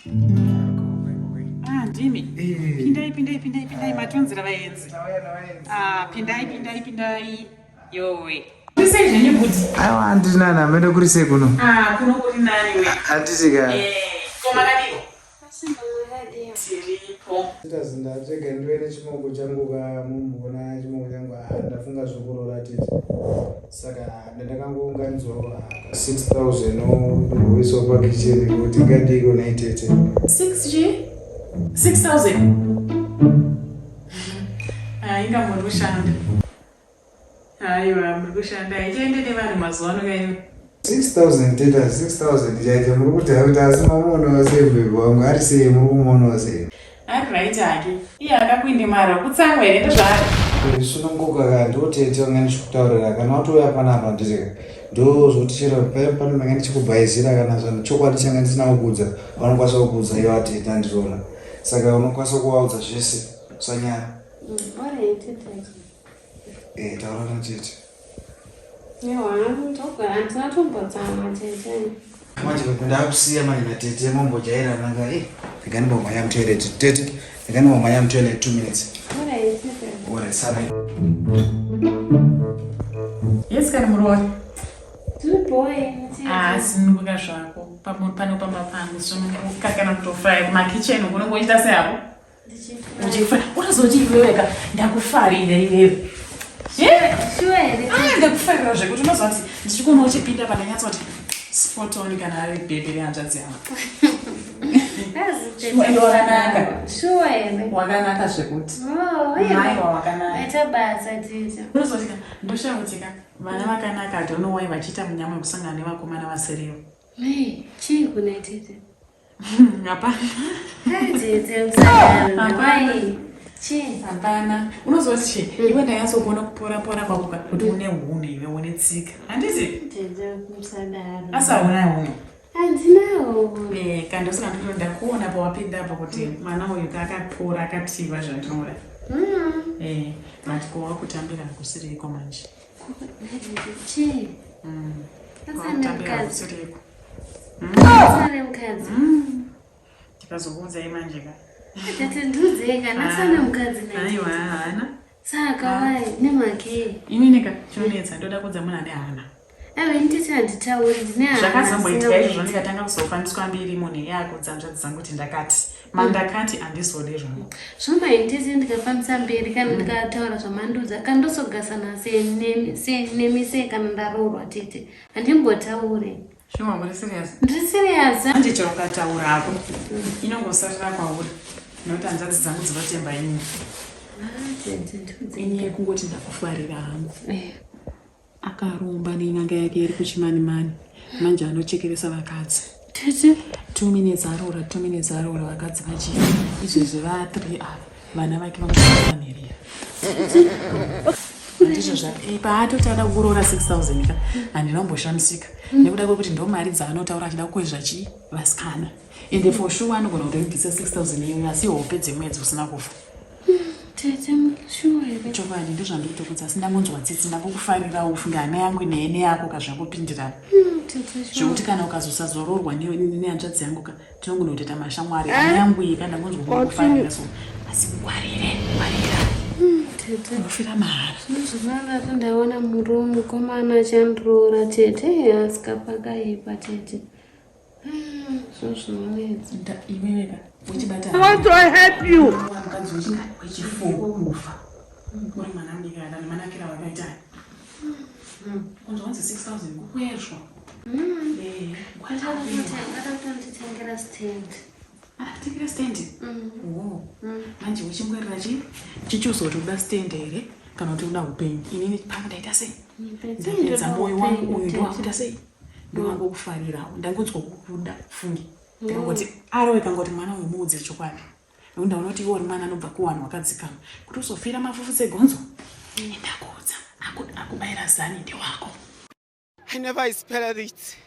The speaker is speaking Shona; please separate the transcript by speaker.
Speaker 1: Ah, ndimi. Pindai, pindai, pindai, pindai, matonzera vaenzi. Ah, pindai, pindai, pindai. Yowe. Kuri sei zvenyu bhuti?
Speaker 2: Aiwa handiri nani, hameno kuri sei kuno?
Speaker 1: Ah, kuno kuri nani we.
Speaker 2: Handiti ka.
Speaker 1: Eh, ko makadiwo? Tiripo.
Speaker 2: Titazi ndatega ndive nechimoko changu ka mumboona chimoko changu ah, ndafunga zvokuroora tete. Saka ndakangounganidzwawo ah, 6000 ndokuisawo pakicheni kuti ngadiko nhai tete.
Speaker 1: 6 chi? 6000. Ah, inga muri kushanda. Aiwa, muri kushanda. Ichaende nevanhu mazuva ano kaiwe.
Speaker 2: 6000 tete, 6000 chaita muri kuti hakuti asi mamuonawo sei mubhebhi wangu ari sei muri kumuonawo sei?
Speaker 1: Ari right hake. Iye akakwindimara kutsamwa here ndozvaari.
Speaker 2: Sununguka ka ndo tete vanga ndichikutaurira kana watouya panapa nditi ndo zvoti chero paya pano ndanga ndichikubhaizira kana zvanhu chokwadi changa ndisina kukuudza vanokwanisa kukuudza ivo atete andiriona saka unokwanisa kuvaudza zvese usanyara.
Speaker 3: Alright, tete.
Speaker 2: Eh, taura natete.
Speaker 3: Ewa, ndogara handina tombotsamwa tete.
Speaker 2: Manje ndakusiya manje natete mombojairana nga eh rega ndimbomhanya mutoilet tete rega ndimbomhanya mutoilet 2 minutes.
Speaker 3: Alright, tete.
Speaker 2: Alright, sara.
Speaker 1: Yes, kana muroora.
Speaker 3: Tiri boy.
Speaker 1: Ah, sununguka zvako. Pano pamba pangu sununguka kana kutofraya kumakitchen uko unongoita sei Uchifara. Unozoti iwewe ka ndakufarira iwewe. Ah, ndakufarira zvekuti unoziva kuti ndichikuona uchipinda pandanyatsoti spot on kana ari bhebhi rehanzvadzi yangu. Ende wakanaka.
Speaker 3: Shuwa here?
Speaker 1: Wakanaka zvekuti.
Speaker 3: Oh,
Speaker 1: Maiwa wakanaka.
Speaker 3: Maita basa tete.
Speaker 1: Unozoti ka ndoshaya kuti ka vana vakanaka I don't know why vachiita munyama wekusangana nevakomana vasirivo.
Speaker 3: Mai, chii kuna tete?
Speaker 1: Hapana.
Speaker 3: Tete musadaro.
Speaker 1: Hapana.
Speaker 3: Chii?
Speaker 1: Hapana. Unoziva kuti chii? Iwe ndanyatsokuona kupora pora kwako ka kuti une hunhu iwe une tsika. Handiti?
Speaker 3: Tete musadaro.
Speaker 1: Asi hauna hunhu.
Speaker 3: Handinawo.
Speaker 1: Eh, kana ndosaka ndoti ndakuona pawapinda apa kuti mwana uyu akapora akativa zvandinoda. Eh, but ko wakutambira hakusiriko manje.
Speaker 3: Chii?
Speaker 1: Wakutambira hakusiriko.
Speaker 3: Asane mukadzi.
Speaker 1: Tikazokuudzai manje ka.
Speaker 3: Tete ndiudzei kana asane mukadzi naye.
Speaker 1: Aiwa haana.
Speaker 3: Saka wai nemhakei?
Speaker 1: Inini ka chinonetsa ndoda kuudza munhu ane hana.
Speaker 3: Aiwa ini tete handitauri ndine hana.
Speaker 1: Zvakazomboitika izvozvo ndikatanga kuzofambiswa mbiri munhu iye akuudza hanzvadzi dzangu kuti ndakati. Mandakati handizode zvangu.
Speaker 3: Zvoma ini tete ndikafambisa mberi kana ndikataura zvamandiudza kana ndozogasana nemi sei kana ndaroorwa tete. Handimbotaure.
Speaker 1: Shuwa muri serious?
Speaker 3: Ndiri serious.
Speaker 1: Manje chero ukataura hako inongosarira kwauri nokuti hanzvadzi dzangu dzinotemba inini.
Speaker 3: Ah,
Speaker 1: Ini yekungoti ndakufarira hangu. Akaromba nen'anga yake iri kuchimanimani manje anochekeresa vakadzi.
Speaker 3: Tete.
Speaker 1: 2 minutes aroora, 2 minutes aroora vakadzi vachifa. Izvezvi va 3 ava vana vake vangovanherera. Ndizvo zva paatoti ada kuroora 6000 ka handina kumboshamisika nekuda kwekuti ndo mari dzaanotaura achida kukwezva chii vasikana ende for sure anogona kutoibvisa 6000 iyoyo asi hope dzemwedzi usina kufa.
Speaker 3: Tete shuwa here?
Speaker 1: Chokwadi ndozvandikutokudza asi ndangonzwa tsitsi ndangokufarirawo ufunge hana yangu nene yako kazvakupindirana
Speaker 3: Tete shuwa.
Speaker 1: zvekuti kana ukazosazoroorwa nehanzvadzi yangu ka tinogona kutoita mashamwari hana yangu iyi ka ndangonzwa kukufarira so asi ngwarire ngwarira
Speaker 3: Tete.
Speaker 1: unofira mahara.
Speaker 3: Zvinozvandati ndaona murume mukomana achandiroora tete asika pakaipa tete. Zvinhu zvinonetsa.
Speaker 1: Iwewe ka uchibata
Speaker 4: I want to help you.
Speaker 1: mukadzi wechifuwo kufa uri mwana mudiki akadani manakira wakaita kunzwa kunzi 6000 kukwezvwa. Eh,
Speaker 3: Ada kutonditengera stand.
Speaker 1: Tengera stand. Oh. Manje uchingwarira chi chichuzoti uda stand here kana kuti uda upenyu inini pano ndaita sei ndapedza moyo wangu uyu ndowakuita sei ndowangokufarirawo ndangonzwa kukuda fungi ndikangoti arowe kangoti mwana uyu muudze chokwadi nekuti ndaona kuti iwe uri mwana anobva kuwanhu wakadzikama kuti uzofira mafufu segonzo ndakuudza akubayira zani ndewako.
Speaker 4: I never expected it.